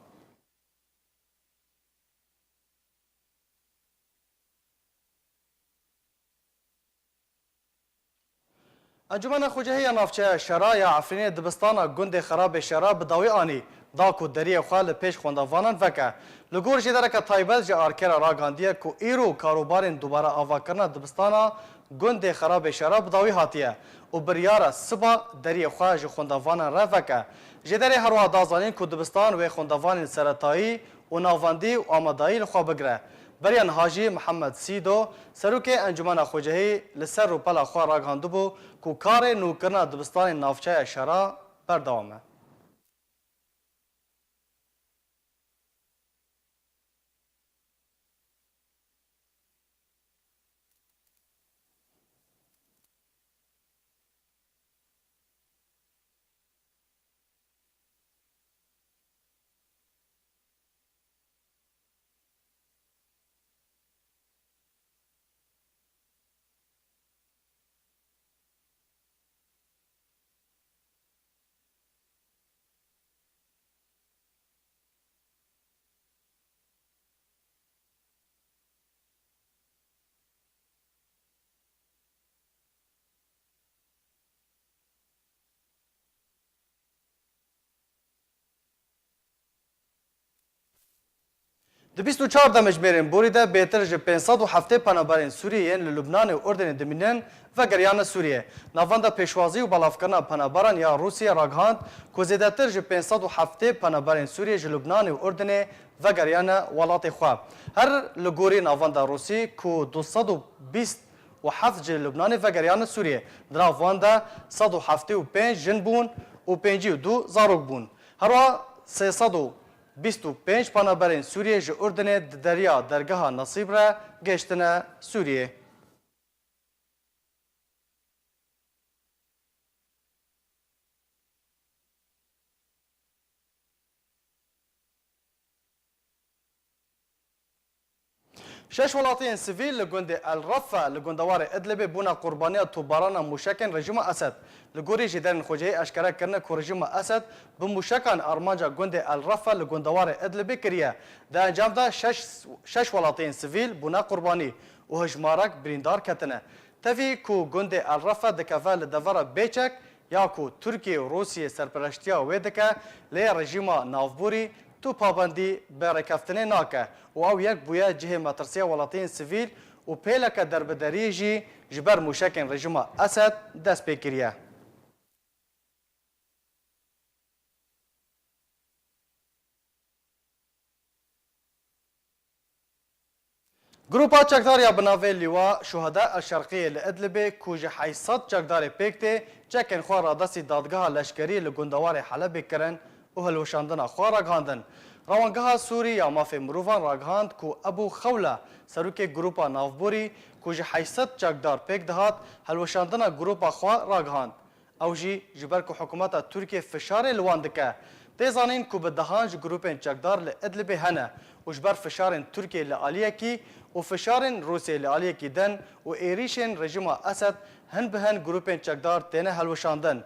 Encûmena Xwecihî ya Navçeya Şera ya Efrînê dibistana gundê Xerabê Şera bi dawî anî, da ku deriyê xwe li pêş xwendavanan veke. Li gor jêdereke taybet ji Arke re ragihandiye ku îro karobarên dubare avakirina dibistana gundê Xerabê Şera bi dawî hatiye û biryar e siba deriyê xwe ji xwendavanan re veke. Jêderê her wiha da zanîn ku dibistan wê xwendavanên seretayî û navendî û amadayî li xwe bigire. Beriya niha jî Mihemed Sîdo, serokê Encûmena Xwecihî, li ser rûpela xwe ragihandibû ku karê nûkirina dibistanên navçeya Şera berdewam e. Di bîst û çar demjimêrên borî de bêtir ji pênc sed û heftê penaberên Sûriyê yên li Lubnanê û Urdinê dimînin, vegeriyane Sûriyê. Navenda Pêşwazî û Belavkirina Penaberan ya Rûsiyê ragihand ku zêdetir ji pênc sed û heftê penaberên Sûriyê ji Lubnanê û Urdinê vegeriyane welatê xwe. Her li gorî navenda Rûsî ku du sed û bîst û heft ji Lubnanê vegeriyane Sûriyê. Di nav wan de sed û heftê û pênc jin bûn û pêncî û du zarok bûn. Herwiha sê sed û bîst û pênc penaberên Sûriyê ji Urdunê di deriya dergeha Nesîb re gihiştine Sûriyê. Şeş welatiyên sivîl li gundê El Refe li gundewarê Idlibê bûne qurbaniya topbarana mûşekên rejîma Esed. Li gorî jêderên xwecihî eşkere kirine ku rejîma Esed bi mûşekan armanca gundê El Refe li gundewarê Idlibê kiriye. Di encam de şeş, şeş welatiyên sivîl bûne qurbanî û hejmarek birîndar ketine. Tevî ku gundê El Refe dikeve li devera bêçek, ya ku Tirkiye û Rûsiyê serpereştiya wê dike, lê rejîma navborî tu pabendî bi rêkeftinê nake û ew yek bûye cihê metirsiya welatiyên sivîl û pêleke derbideriyê jî ji ber mûşekên rejîma Esed dest pê kiriye. Grupa çekdar ya bi navê Lîwa Şuhada El Şerqiyê li Idlibê ku ji heyşt sed çekdarê pêk tê, çekên xwe radestî dadgeha leşkerî li gundewarê Helebê kirin û hilweşandina xwe ragihandin. Rewangeha Sûrî ya Mafê Mirovan ragihand ku Ebû Xewla, serokê grupa navborî ku ji heyşt sed çekdar pêk dihat, hilweşandina grupa xwe ragihand. Ew jî ji ber ku hikûmeta Tirkiyê fişarê li wan dike. Tê zanîn ku bi dehan ji grûpên çekdar li Idlibê hene û ji ber fişarên Tirkiyê li aliyekî û fişarên Rûsiyê li aliyekî din û êrîşên rejîma Esed hin bi hin grûpên çekdar têne hilweşandin.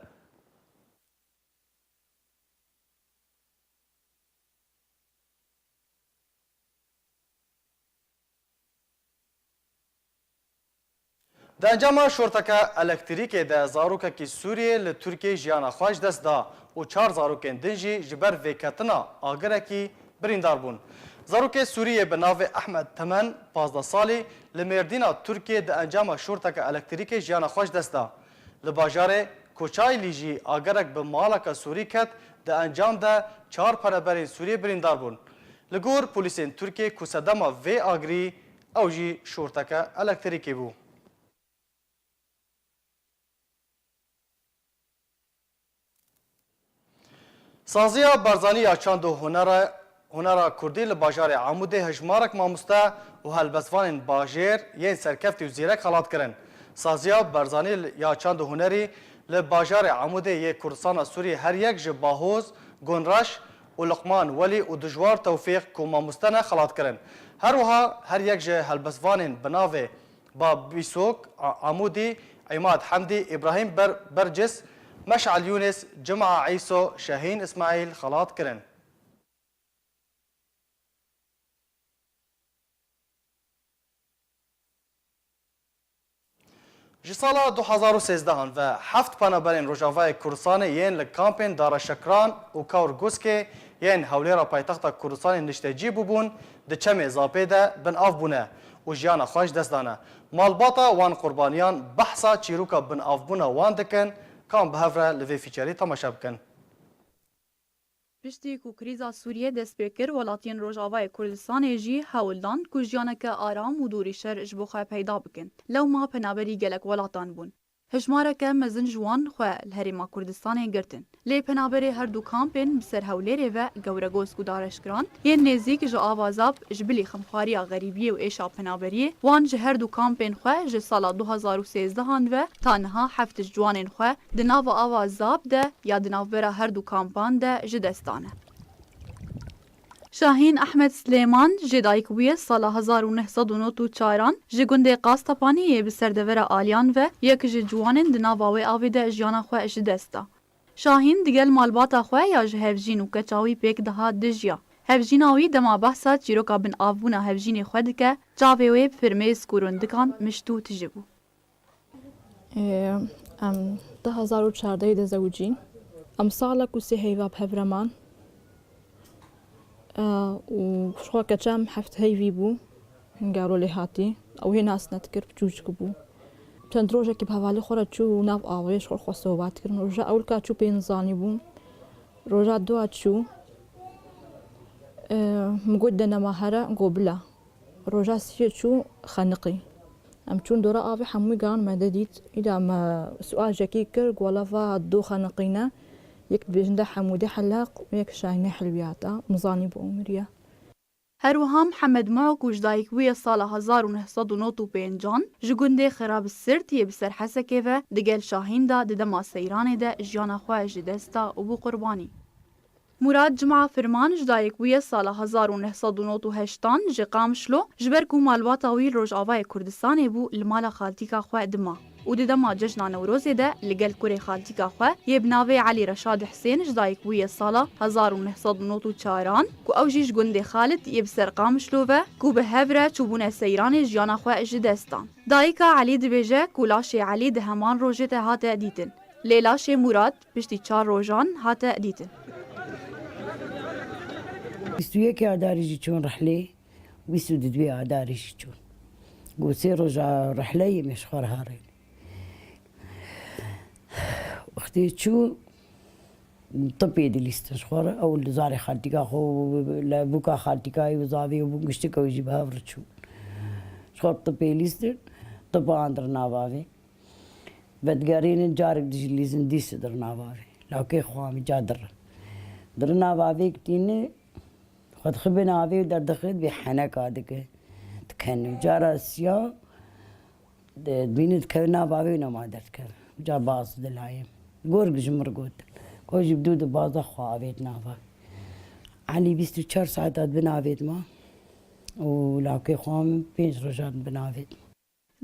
Di encama şorteke elektrîkê de zarokekî Sûriyê li Tirkiyê jiyana xwe ji dest da û çar zarokên din jî ji ber vêketina agirekî birîndar bûn. Zarokê Sûriyê bi navê Ehmed Temen, pazdeh salî, li Mêrdîna Tirkiyê di encama şorteke elektrîkê jiyana xwe ji dest da. Li bajarê Koçaylî jî agerek bi maleke Sûrî ket, di encam de çar penaberên Sûriyê birîndar bûn. Li gor polîsên Tirkiyê ku sedema vê agirî ew jî şorteke elektrîkê bû. Saziya Barzanî ya Çand û Hunera, Hunera Kurdî li bajarê Amûdê hejmarek mamoste û helbestvanên bajêr yên serkeftî û zîrek xelat kirin. Saziya Barzanî ya Çand û Hunerî li bajarê Amûdê yê Kurdistana Sûriyê her yek ji Bahoz Gunraş û Luqman Welî û Dijwar Tewfîq ku mamoste ne xelat kirin. Her wiha her yek ji helbestvanên bi navê Bab Bîsok, A-, Amûdî, Îmad Hemdî, Îbrahîm Ber-, Bercis, Meşal Yûnis, Cima Îso, Şehîn Îsmaîl xelat kirin. Ji sala du hazar û sêzdehan ve heft penaberên Rojavayê Kurdistanê yên li kampên Dara Şekran û Kawr Guskê yên hewlêra paytexta Kurdistanê niştecî bûbûn, di çemê Zapê de bin av bûne û jiyana xwe ji dest dane. Malbata wan qurbaniyan behsa çîroka binavbûna wan dikin, kan bi hev re li vê fîçerî temaşe bikin. Piştî ku krîza Sûriyê dest pê kir, welatiyên Rojavayê Kurdistanê jî hewl dan ku jiyaneke aram û dûrî şer ji bo xwe peyda bikin. Lewma penaberî gelek welatan bûn. Hejmareke mezin ji wan xwe li Herêma Kurdistanê girtin. Lê penaberê her du kampên bi ser Hewlêrê ve Gewregos û Dareşkiran yên nêzîk ji ava Zap ji bilî xemxwariya xerîbiyê û êşa penaberiyê wan ji her du kampên xwe ji sala du hazar û sêzdehan ve ta niha heft ji ciwanên xwe di nava ava Zap de ya di navbera her du kampan de ji dest dane. Şahîn Ehmed Silêman jê dayik bûye sala hezar û neh sed û nod û çaran ji gundê Qastepanî yê bi ser devera Aliyan ve yek ji ciwanên di nava wê avê de jiyana xwe ji dest da. Şahîn digel malbata xwe ya ji hevjîn û keça wî pêk dihat dijiya. Hevjîna wî dema behsa çîroka binavbûna hevjînê xwe dike, çavê wê bi firmê skurundikan mişt û tije bû. Ê, em du hazar û çardehê de zewicîn. Em salek û sê heyva bi hev re man. Ê, û ji xwe keçe em heft heyvî bû. Hingaro lê hatî. Ew hê nas nedikir, piçûçik bû. Çend rojekî bi hevalê xwe re çû û nav avê ji xwe re xwe sohbat kirin. Roja ewilka çû pê nizanî bû. Roja dua çû. Ê, min got de nema here, go bila. Roja siyê çû xeniqî. Em çûn dora avê, hemû gehan me de dît. Îda me sual jekî kir, ku wela va doxa niqîne. Yek dibêjin de Hemûdê heleq, yek Şahînê helwiyata. Min zanî bi Umir ye. Her wiha Mihemed Muh ku ji dayik bûye sala hezar û neh sed û nod û pêncan, ji gundê Xirab Sirt yê bi ser Hesekê ve di gel Şahîn de di dema seyranê de jiyana xwe ji dest da û bû qurbanî. Murad Cima Firman ji dayik bûye sala hezar û neh sed û nod û heştan ji Qamişlo, ji ber ku malbata wî li Rojavayê Kurdistanê bû, li mala xaltîka xwe dima û di dema cejna Newrozê de li gel kurê xaltîka xwe yê bi navê Elî Reşad Hisên ji dayik bûye sala hezar û neh sed û nod û çaran, ku ew jî ji gundê Xalid yê bi ser Qamişlo ve, ku bi hev re çûbûne seyranê jiyana xwe ji dest dan. Dayika Elî dibêje ku laşê Elî di heman rojê de hate dîtin. Lê laşê Murad piştî çar rojan hate dîtin. Bîst û yekê Adarê jî çûn rihlê, bîst û duyê Adarê jî çûn. Ku sê roja rihleyê me ji xwe re harê. Wextê çû tipê dilîstin ji xwe re, ew li zarê xaltîka xwe, li bûka xaltîkayê û zavê û bûk giştik ew jî bi hev re çûn. Ji xwe re tipê lîstin, tipa an dir nava vê. Vedigerînin carek dijî lîzin dîse dir nava vê. Lawkê xwe amî ca dir. Dir nava vê kitîni, xwe dixibin avê û derdixin vê heneka dike. Dikenim. Cara siya, de, dibînin dikevin nava vê û nema derdikevin. Ca baz dilayê. Gor ji min re gotin. Ko jî bi dû di baza xwe avêt nava. Elî bîst û çar saeta di bin avêt ma. Û lawkê xwe min pênc rojan di bin avêt ma.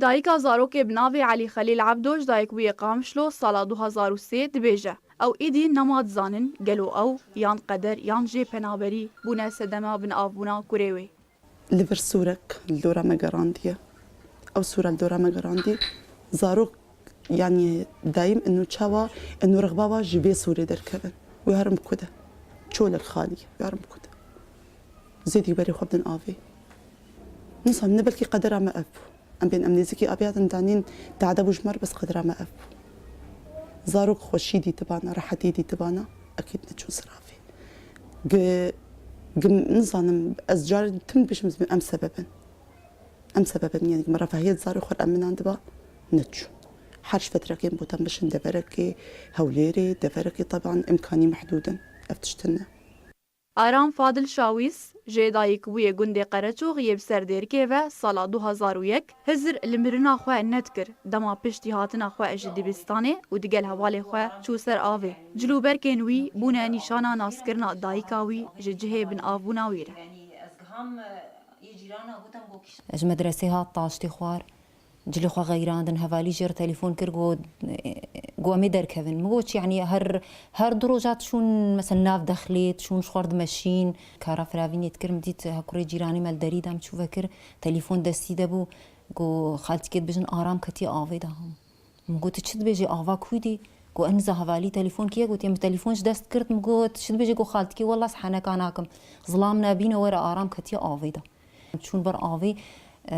Dayika zarokê bi navê Elî Xelîl Ebdo ji dayik bûye Qamişlo sala du hazar û sê dibêje, ew îdî nema dizanin gelo ew yan qeder yan jê penaberî bûne sedema binavbûna kurê wê. Li vir sûrek li dora me gerandiye. Ew sûre li dora me gerandî. Zarok, yanî dayim inu çawa, inu rixba wa ji vê sûrê derkevin. Wê herin bi ku de. Çolek xalî ye. Wê herin bi ku de. Zêdî berê xwe bidin avê. Nizanim, ne belkî qedera me ev bû. Em bên em nêzîkî avê hatin danîn, dade bû ji me re, bes qedera me ev bû. Zarok xweşî dîtibana, rehetî dîtibana, ekîd neçûn ser avê. Gi-, gi-, nizanim, ez carê tim dibêjim, em sebeb in. Em sebeb in, yanî me refahiyet zarê xwe re eminandiba, neçûn. Her ji fetrekê em gotan bişin deverekê Hewlêrê, deverekê teban imkanî mehdûd in. Ev tişt hene. Aram Fadil Şawîs, jê dayik bûye gundê Qereçox yê bi ser Dêrikê ve sala du hazar û yek, hizir li mirina xwe nedikir, dema piştî hatina xwe ji dibistanê û digel hevalê xwe çû ser avê. Cilûberkên wî bûne nîşana naskirina dayika wî ji cihê binavbûna wî re. Ji medresê hat taştê xwar. Cilê xwe xeyrandin, hevalî jê re telefon kir, got, got, "Em ê derkevin." Min got, "Çi, yanî her, her du roja dişûn, mesela nav dexlê, dişûn ji xwe re dimeşîn?" Kara firavînê dikir, min dît, hekurê cîranê me li derî de, min çû vekir, telefon destî de bû, got, "Xaltîkê dibêjin Aram ketiye avê de." Min got, "Tu çi dibêjî, ava kû dî?" Got, "Eniza hevalî telefon kiriye?" Got, "Em bi telefon ji dest girt." Min got, "Tu çi dibêjî?" Got, "Xaltîkê wela ez heneka nakim. Zilam nebîne were Aram ketiye avê de." Çûn ber avê, e,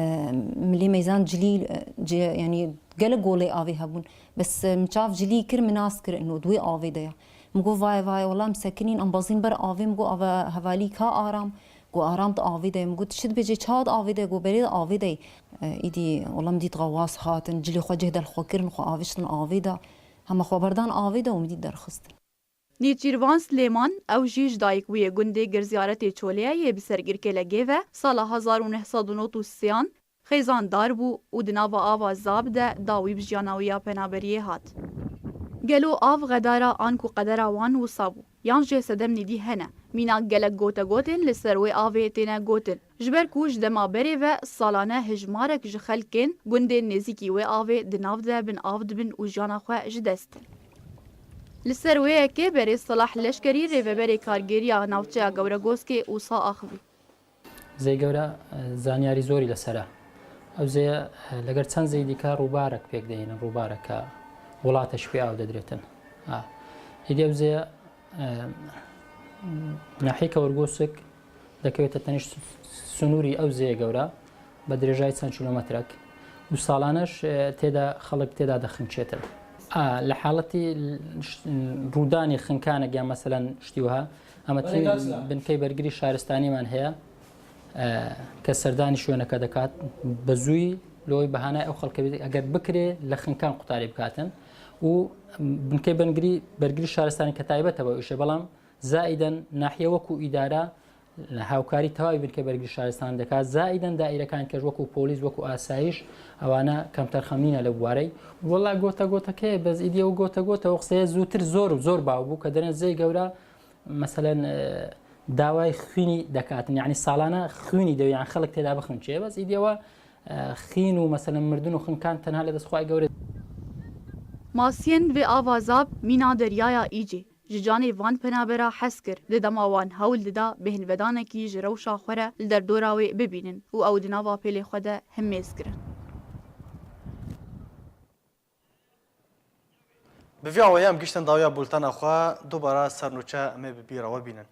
milê meyzan cilî, e, cê, yanî gelek golê avê hebûn. Bes, e, min çav cilî kir, min nas kir, ino di wê avê de ya. Min got, "Vaye, vaye, wela em sekinîn, em bazîn ber avê." Min got, "Ava hevalî ka Aram?" Got, "Aram di avê de ye." Min got, "Çi dibêjê, çawa di avê de ye?" Got, "Berê di avê de ye." E, îdî, wela min dît gawas hatin, cilê xwe cih de li xwe kirin, xwe aviştin avê de. Hema xwe berdan avê de û min dît derxistin. Nêçîrvan Silêman, ew jî ji dayik bûye gundê Girziyaretê Çolê yê bi ser Girkêlegê ve, sala hezar û neh sed û nod û sê an xêzandar bû û di nava ava Zab de dawî bi jiyana wî ya penaberiyê hat. Gelo av xedara an ku qedera wan wisa bû, yan jê sedemnî dî hene? Mînak gelek gotegotên li ser wê avê têne gotin. Ji ber ku ji dema berê ve salane hejmarek ji xelkên gundên nêzîkî wê avê di nav de bin av dibin û jiyana xwe ji dest din. Li ser wê yekê berê Silah Leşkerî rêveberê kargêriya navçeya Gewregoskê wisa axivî. Zê Gewre, e, zanyarî zorî li ser e. Ew zê, e, leger çend zêyî dîka rûbarek pêk dehînin, rûbareke welate ji pê av dedrêtin. Ha. Êdî ew zê, e, nahiyeke Wergosik دەکەوێتە تەنیشت سنووری ئەو زێیە گەورە بە درێژای چەند کیلۆمەترێک و ساڵانەش، ئێ، تێدا خەڵک تێدا دەخنچێتن. ئا، لە حاڵەتی ڕوودانی خنکانێک یان مەسەلەن شتی وها، ئەمە تیم بنکەی بەرگری شارستانیمان هەیە، ئێ، کە سەردانی شوێنەکە دەکات بە زووی. لەوەی بەهانای ئەو خەڵکە بێت، ئەگەر بکرێ لە خنکان قوتاری بکاتن و بنکەی بەرگری، بەرگری شارستانی کە تایبەتە بە ئیشێ، بەڵام زائیدەن ناحیە وەکو ئیدارە هاوکاری تەواوی بنکە بەرگری شارستان دەکات، زائیدەن دائیرەکان کەش وەکو پۆلیس، وەکو ئاسایش، ئەوانە کەمتەر خەمنینە لە بوارەی. وەڵا گۆتە گۆتەکەی بەس ئیدیەوە گۆتە گۆتە وە قسەیە زووتر زۆر و زۆر باو بوو کە دەرێن زەی گەورە مەسەلەن، ئە، داوای خوینی دەکاتن، یعنی ساڵانە خوینی دەوێ، یان خەڵک تێدا بخنچێ، بەس ئیدیەوە، ئە، خین و مەسەلەن مردن و خنکان تەنها لە دەستخوای گەورە. Masiyên vê ava zab mîna deryaya Îcê ji canê van penabera hez kir, di dema wan hewl dida bêhnvedanekî ji rewşa xwe re li derdora wê bibînin û ew di nava pêlê xwe de himêz kirin. Bi vî awayî em giştin dawiya bultena xwe, dubare sernûçe em ê bi bîra we bînin.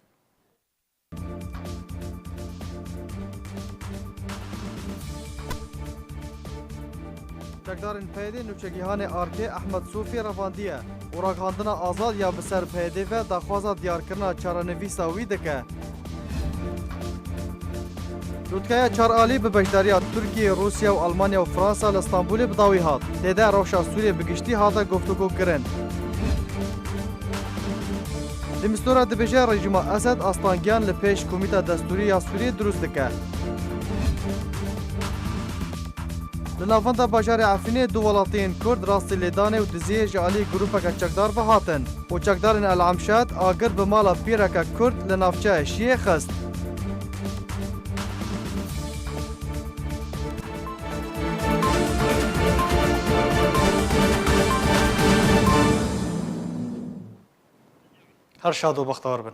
Çekdarên PYDê nûçegihanê Arkê Ehmed Sofî revandiye û ragihandina azad ya bi ser PYDê ve daxwaza diyarkirina çarenivîsa wî dike. Lûtkeya çar alî bi beşdariya Tirkiye, Rûsya û Almanya û Fransa li Stenbolê bi dawî hat. Tê de rewşa Sûriyê bi giştî hate guftûgo kirin. De Mistura dibêje rejîma Esed astangiyan li pêş Komîta Destûrî ya Sûriyê dirust dike. Li navenda bajarê Efrînê du welatiyên Kurd rastî lêdanê û diziyê ji alî grûpeke çekdar ve hatin û çekdarên El Emşad agir bi mala pîreke Kurd li navçeya Şiyê xist. Her şad û bextewar bin.